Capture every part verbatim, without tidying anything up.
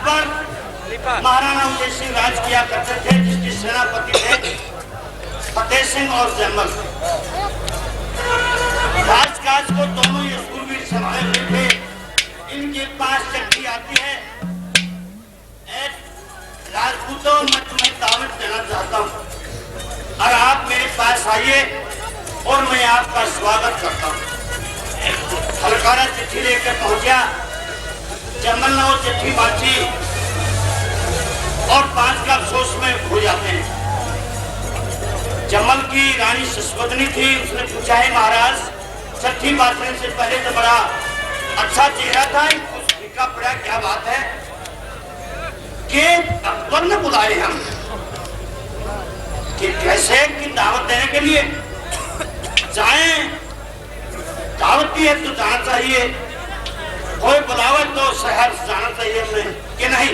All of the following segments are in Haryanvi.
पर महाराणा उदय सिंह राज किया करते थे, जिसके सेनापति थे फतेह सिंह और जैमल। राजकाज को दोनों ये सूरवीर संभाले हुए थे। इनके पास चट्टी आती है, "ए राजपूतों, मैं तुम्हें दावत देना चाहता हूँ और आप मेरे पास आइए और मैं आपका स्वागत करता हूँ।" हलकारा चिट्ठी लेकर पहुंचा। जैमल ने वो चिट्ठी बांटी और पांच का अफसोस में खो जाते हैं। जैमल की रानी सस्वदनी थी, उसने पूछा, "हे महाराज, चिट्ठी बांटने से पहले तो बड़ा अच्छा चेहरा था, कुछ फीका पड़ा, क्या बात है?" कि अकबर ने बुलाए हम कि कैसे की दावत देने के लिए जाएं, दावत दी है तो जाना चाहिए, कोई बुलावे तो शहर जाना चाहिए हमने कि नहीं?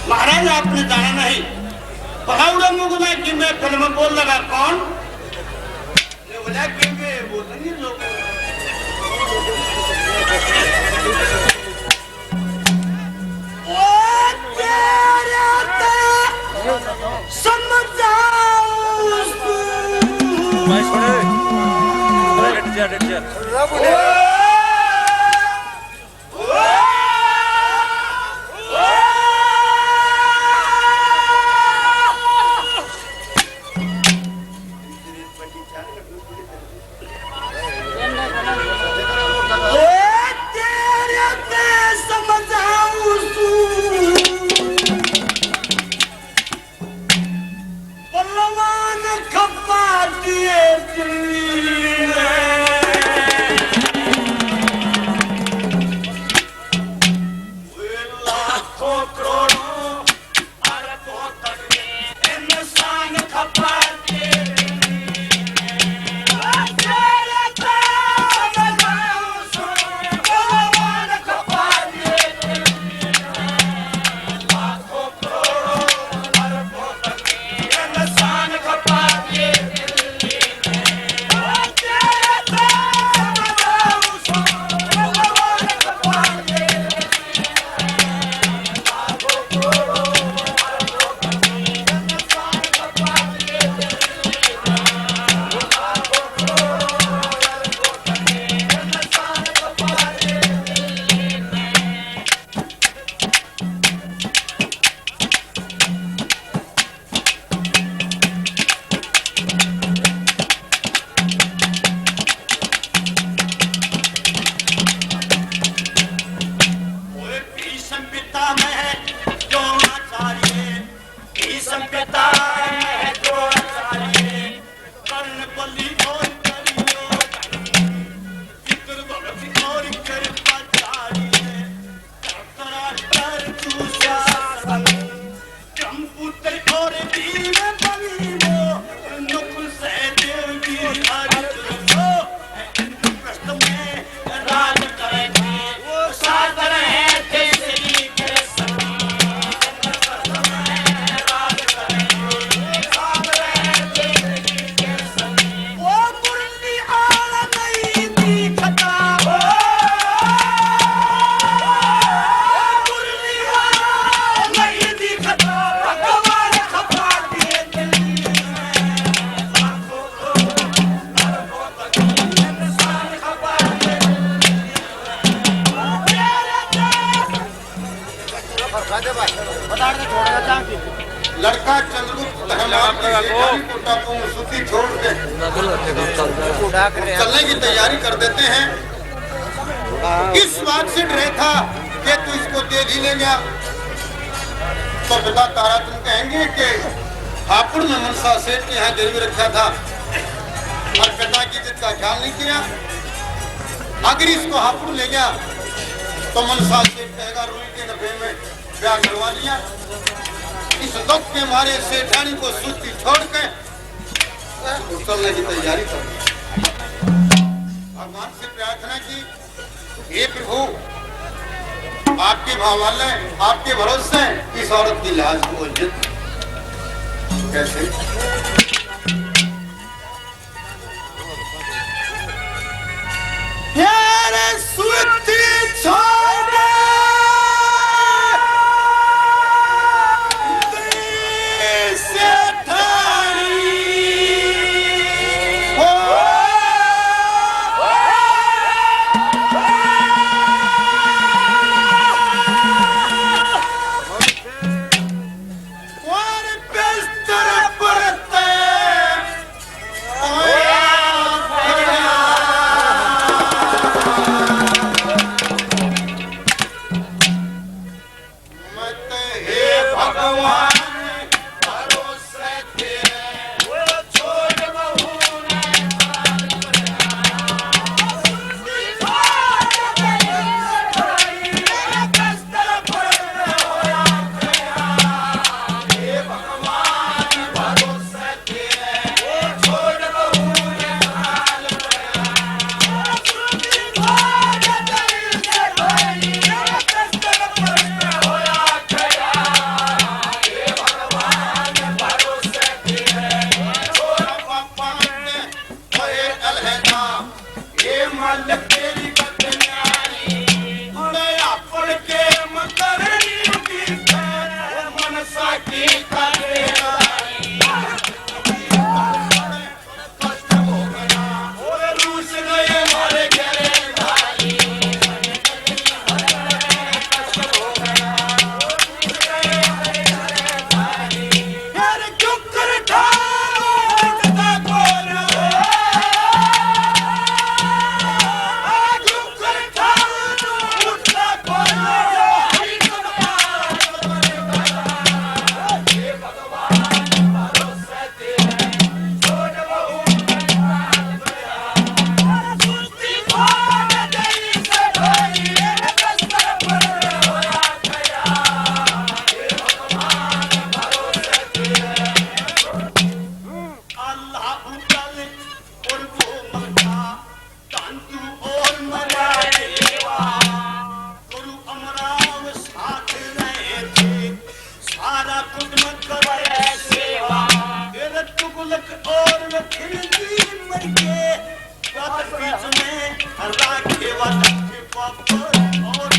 महाराज, आपने जाना नहीं। पकौड़ा मुगला कि मैं फिल्म बोल लगा, कौन? ने बोला कि मैं बोल नहीं लोग। ओ तेरे ते समझाऊं तू। भाई छोड़े। अरे हट जा, हट जा। ओ, ओ, ओ। ए, तेरे ते समझाऊं सू। बलवान खपा दिए दिल्ली में। ए, लाखों करोड़ों ओए भीष्म पितामह द्रोणाचार्य, भीष्म पितामह द्रोणाचार्य, कर्ण बलि और करियो, पितृभक्ति और कृपाचार्य, धरतराष्ट्र दुशासन, जम्बूद्वीप और भीम बली वो, नकुल सहदेव की अर्जुन वो, इंद्रप्रस्थ में राज करेंगे, वो साथ रहे थे श्री कृष्ण। इंद्रप्रस्थ में राज करेंगे, साथ रहे थे श्री कृष्ण। वो मुरली आला नहीं दिखता, वो मुरली आला नहीं दिखता, भगवान खपा दिए दिल में। लड़का चंद्रगुप्त धर्मार्थ की सेठानी को टापू में सुखी छोड़ के चलने की तैयारी कर देते हैं। इस बात से डरे था कि तू इसको दे ही ले गया, तो पिता ताराचंद कहेंगे कि हापुड़ में मनसा सेठ के यहाँ गिरवी रखा था और पिता की जिद का ख्याल नहीं किया। अगर इसको हापुड़ ले गया तो मनसा सेठ कहेगा, "रुई के नफे में ब्याह करवा लिया।" इस दुख के मारे सेठानी को सुस्ती छोड़ के वो चलने की तैयारी कर। भगवान से प्रार्थना की, "हे प्रभु, आपके हवाले, आपके भरोसे इस औरत की लाज को इज्जत।" कैसे? प्यारे सुरती छोड़ अल्लाह उदल और वो मक्का, तांतु और मरा देवा, गुरु अमराव साथ रहे थे, सारा कुटुंब करे सेवा। तेरे तुगलक और खिलजी मर के, बात बीच में राखे वाला के पापड़ और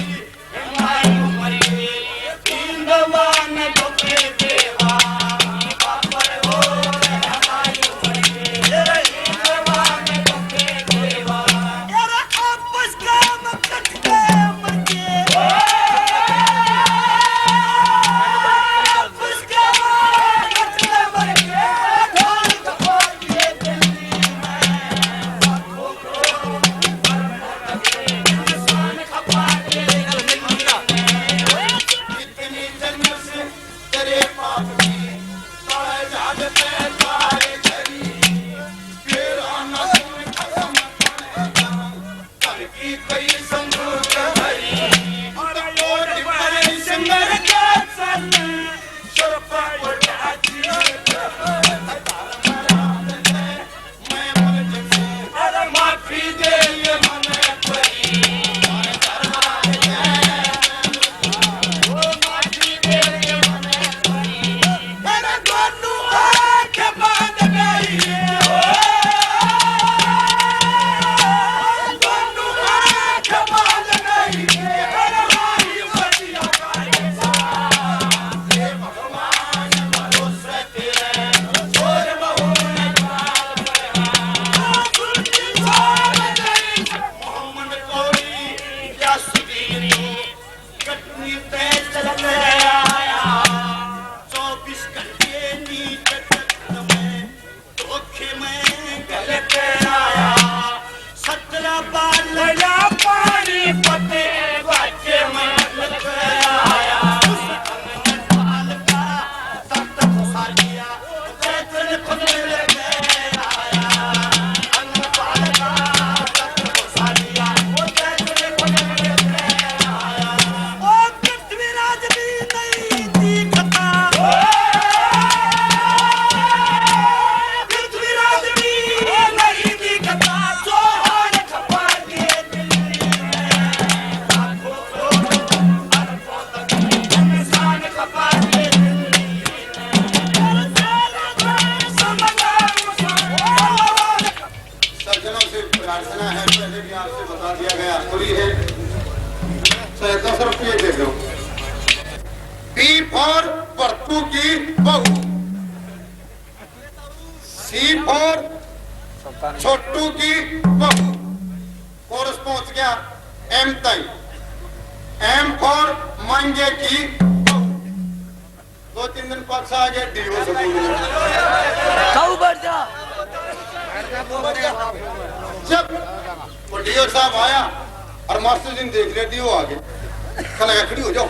सज्जनों से प्रार्थना है, पहले भी आपसे बता दिया गया, थोड़ी है, चाहे दस रुपये दे दो। P for भरतू की बहू, C for छोटू की बहू, कोरस पहुंच गया M ताई, M for मांगे की बहू। दो तीन दिन पाछा आ गया D O से बोलने। ताऊ बैठ जा। जब वो D O साहब आया और मास्टर जी ने देख लिया, D O आ गए, कहने लगा, "खड़ी हो जाओ।"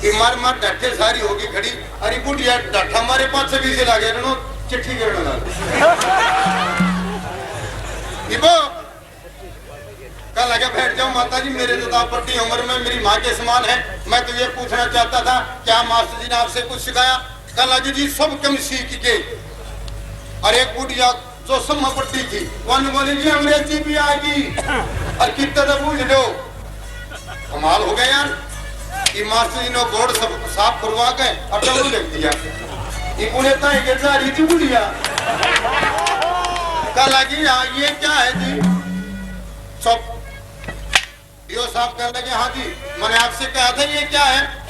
ये मार मार ढाठे सारी होगी खड़ी। अरे बुढ़िया ढाठा मारे पाछे भी से लागे, नो चिट्ठी करने लाग। इबो कह लगे, "बैठ जाओ माता जी, मेरे तो आप बड़ी उम्र में मेरी माँ के समान है। मैं तो ये पूछना चाहता था, क्या मास्टर जी ने आपसे कुछ सिखाया?" कह लगे, "जी सब कम सीख के।" और एक बुढ़िया जो सब में बड़ी थी, वन बोली, "जी अंग्रेजी भी आ गई और कितना तो बूझ लो।" कमाल हो गया यार। ये मास्टर जी ने बोर्ड सब साफ करवा के और डबल लिख दिया। ये बूढ़े ताई के जा रही थी बुढ़िया। कह लगी, "हाँ, ये क्या है जी?" सब डीओ साहब कह लगे, "हाँ जी, मैंने आपसे कहा था, ये क्या है?"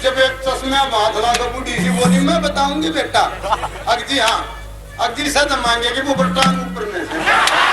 जब एक चश्मे में हाथ ला के बूढ़ी सी बोली, "मैं बताऊंगी बेटा।" अग जी हाँ, अग जी सद मांगे कि वो टांग ऊपर में से।